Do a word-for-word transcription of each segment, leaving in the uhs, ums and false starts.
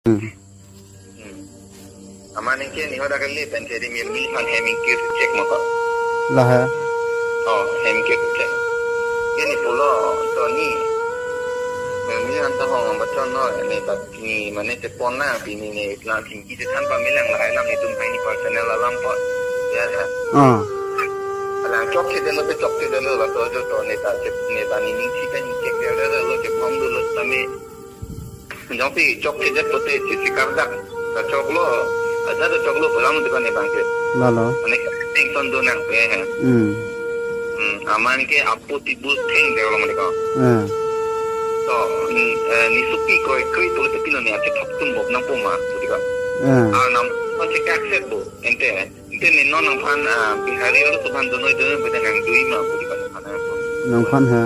Hmm. Hmm. Amat ningke ni hoda kali pen ke di mirmi han hem ingkir check mo ko. Lahai. Oh, hem ingkir check. Ini pulo to ni. Mirmi han ta hong bachon no ni ta ni mane te pon na pini ni lang chingki chethan pame lang lahai alam netum hai ni personal alam po. Ya ta. Ah. Alang chokchedetlo te chokchedetlo laso ajoto ne ta che ne ta ni ning si pen chekchedetlo che phong dolo tame. Jongsi chokchedet pote chisi kardak ta choklo, aja ta choklo pulang de kane bang ke. Lalo. Mane tension do nang pe he. Hmm. Hmm, amat ke apo tibus theng de lo mane ko. Eh. To, mm, eh, ni supi ko ekri pulo te pilo ni ake thok tum bok nangpo ma, putiko. Eh. Ar nam kon che kak set bo, ente. Ente ni non nangphan, ah, Bihari aro subhan donoi donoi bede nang dui ma putiko nangphan nangpo. Nangphan ha.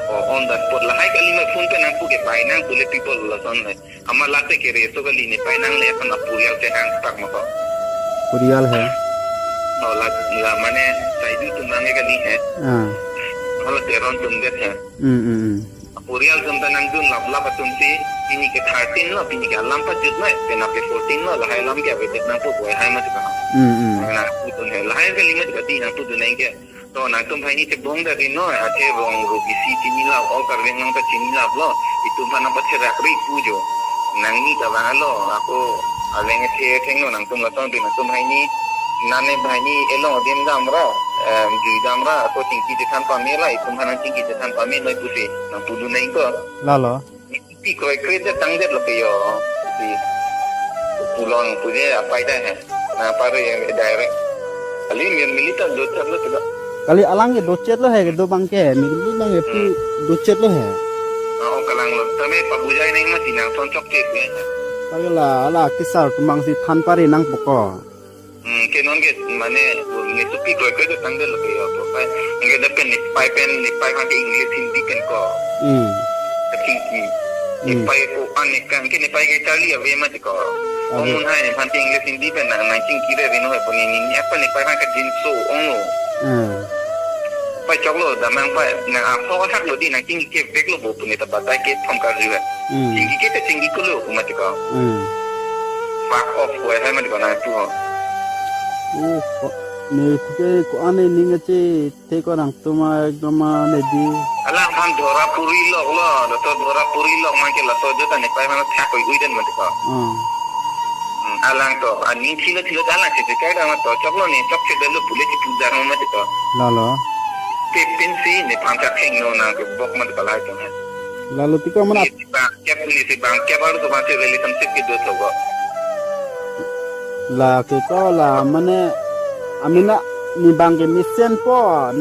Oh, on the spot lahai kali ma phone pe nangpu ke pai nang pule people lason le. Amat late ke reso kali ne pai nang le aphan apurial te hang tak ma ko. Purial hai. Oh, la, la mane saidu tum nang kali hai. Ah. Hala teron tum det hai. Hmm, hmm, hmm. Apurial atum ta nangdun laplap atum si, pini ke thirteen lo, pini ke alam pajut lo, pen ape fourteen lo, lahai alam ke avedet nangpo boi hai ma tuka. Hmm, hmm. Nangpudun hai, lahai kali ma tuka di nangpudun nang ke. To nangtum hai ni chebong da ri no, ache rong ro bisi chini lap, all Karbi Anglong ta chini laplo, itum aphan nangpatherak ri pu jo. Nangni ta bang alo, ako aleng the thengno nangtum lason di nangtum hai ni, nane hai ni elong adim damra, em, jui damra, ako chingki chethan pame la, itum aphan chingki chethan pame noi pusi, nangpudun nang ko. Lalo. Pi kroi kroi det tangdet lo ke yo. Pi pulang punya apai dah hai. Na paru yang direct. Kali mir milita dochar lo tidak. Kali alang ke dochet lo hai, do bang ke, mirmi bang ke pu Hmm. dochet lo hai. Oh, kalang lo. Tame pabujai neng mati nang son chokche punya. Kali la, ala kisar tumang si than pari nangpo ko. Hmm, ke non ke mane ni supi kroi kroi ke tangdet lo ke yo. Pai, nge da pen ni pai pen ni pai hake English Hindi pen ko. Hmm. Kachingki. Ni Hmm. pai ko an ni kan ke ni pai ke charli ave ma ko. Ave. Ko mun hai ni phan ke English Hindi pen nang nang chingki re vino hai puni ni ni apa ni pai hake jinso ong lo. Hmm. Pai choklo damnang pai nang aso hak lo di nang chingki ke vek lo bo puni ta batai ke thom karju hai. Hmm. Chingki ke te chingki ko lo kuma ko. Hmm. Fuck off ko hai ma ko nang tu ho. Oh, ko, ne ke ko ane ning ache te ko nangtum ekdom ne di. Alang phan dhora puri lok lo, lo to dhora puri lok man ke laso jota ne pai man thak oi oi den ma ko. Hmm. Hmm, alang to, aning thilo thilo ta alang che che kai da ma to choklo ne chokche delo pule che puja ma ko. Lalo. Te pin si ne phan thak heng no na ke bok ma ko lai to. Lalo tiko mana. Ni si bang kep ni si bang kep aru to bang si relationship ke do to ko. La ke ko la mane amina ni bang ke mesen po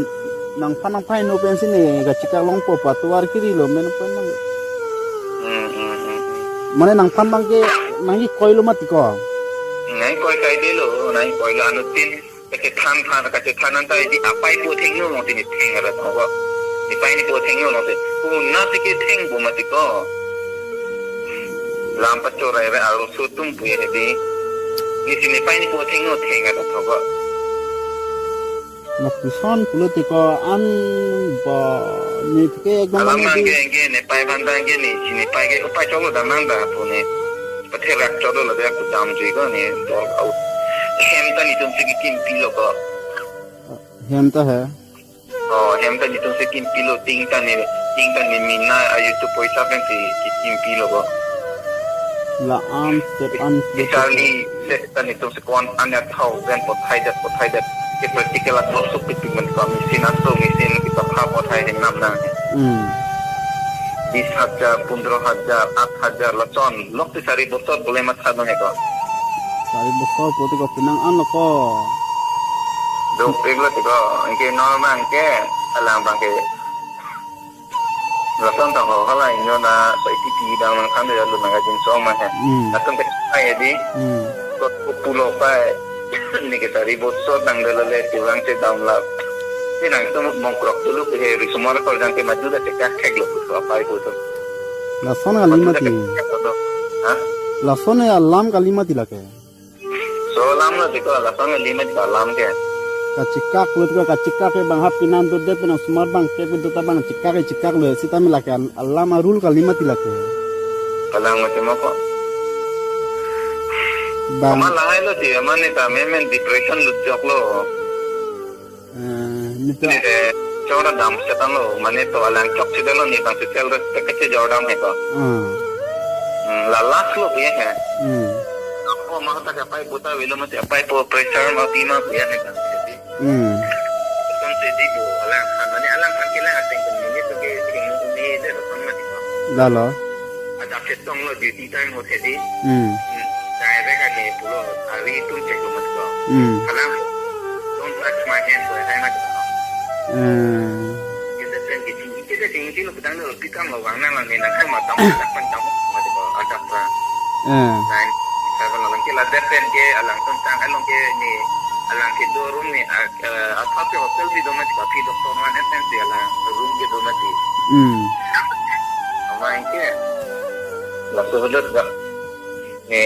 nangphan nangphan no pensi ne kachikak longpo patuar kiri lo men pen nang. Hmm, hmm, hmm, hmm. Mane nangphan bang ke nangkikoi lo mati ko. Nangkikoi kai de lo, nangkikoi lo anutin. Kachethan phan, kachethan anta edi apai po thengno mo tini theng ara thong ko. Ni pai ni po thengno mo te. Ko na ti ke theng bo mati ko. Lam pachorai re aro sotum pu ye di. Ni si ni pai ni po thengno theng ara thong ko. Na puson pulo te ko an ba ni ke ek alam nang ke ke ne pai ban dan ke ni si ni pai ke upai cholo dan nang da pu ni. Patherak cholo la dia ku dam ji ko ni dol out. Hem ta netum si kimpi lo ko. Hem ta hai. Oh, hem ta netum si kimpi lo ting ta ni, ting ta ni mina ayu tu poisa pen si kimpi lo ko. La an step an step. Charli set ta netum si kon anya thousand pothai det, pothai det. Ke practical at bosuk pitu men ko machine aso machine kita pha pothai hen nam na. Hmm. Bis hajar, pundro hajar, at hajar la chon. Lok ti sari bosor bole matha dong he ko. Sari bosor poti ko pinang an lo ko. Dok pek lo ti ko, engke normal ke, alang bang ke. Lason tang ho hala inyo na sa iti ti dang nang khan ya lu nang ajin song ma he. Hmm. Lason ke ai di. Hmm. Ko pulo pai. Ni ke sari bosor dang delo le tiwang che dam la. Ni nangtum mongkrok dulu ke he risumar kor jang ke maju da che kak khek lo ko apai ko to. Lason kali mati. Ha? Lason ya alam kali mati lake. So alam lo tiko lason kali mati alam ke. Kachikak lo tiko kachikak ke bang hap pinan do de pinang sumar bang tek do ta bang chikak ke chikak lo sita mi lake al-, alam arul kali mati lake. Alam mati mo ko. Bang. Mama lahai lo ti, mane ta memen depression lut jok lo. Eh, nita. Ni de, chora dam setan lo, mane to alang chok si dalo ni bang si self respect ke jordan he ko. Hmm. Hmm, la last lo pu he. Hmm. Ako ma ta kapai puta velo mati apai po pressure ma pi ma pu he kan. Hmm. Kan si di bo, alang kan mane alang kan kila ateng kan ni to ke si ni ni de lo kan mati ko. Lalo. Ada setong lo duty time ho si di. Hmm. Hmm. Direct kan ni pulo, avi tum cek lo mati ko. Hmm. Alang, don't touch my hand, ko hai mati ko. Hmm. Kita kan ke tinggi, kita tinggi lo pedang lo, pitam lo, wang nang lang ni nang kan matam, tak pen tam, mati ko, ada pra. Hmm. Nine seven lo, lang ke la dep pen ke, alang tuntang, along ke ni, alang ke do room ni, ah, eh, apa ke hotel si do mati ko, pi doktor man, S M C alang, room ke do mati. Hmm. Ama ke, laso hudut ga, ni,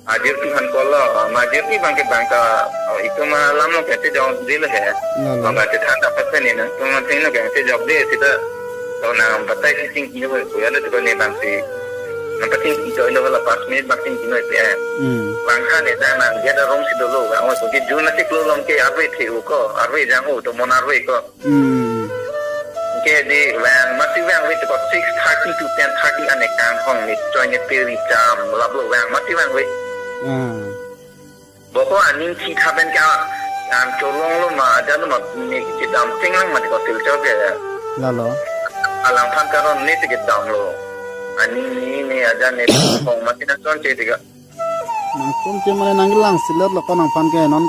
ajir tu han kolo, ma ajir tu bang ke bang ta, oh, itu ma lam lo ke te jong dil he. Lalo. Bang ke than ta pat ni na, tu ma ting lo ke te jok de, sita, to na batai si ting kino ko ya le tu ni bang si. Na pating kino lo la pas minute bang ting kino pe. Hmm. Bang khan ne ta na dia da rong si dolo, bang, oh, ke jun na sik lo long ke arve the u ko, arve jang u, to mon arve ko. Hmm. Ke di vang, mati vang wait about six thirty to ten thirty ane kang hong ni choi ni piri jam, lab lo vang, mati vang wait. Hmm. Boko aning thi thapen ka, ang cholong lo ma, aja lo ma, ni kedam ting lang mati ko sil chok ke. Lalo. Alang phan karon ni si kedam lo. Ani ni ni aja ni hong mati na chon che tiga. Nang tum che mane nang lang silet lo ko nang phan ke non.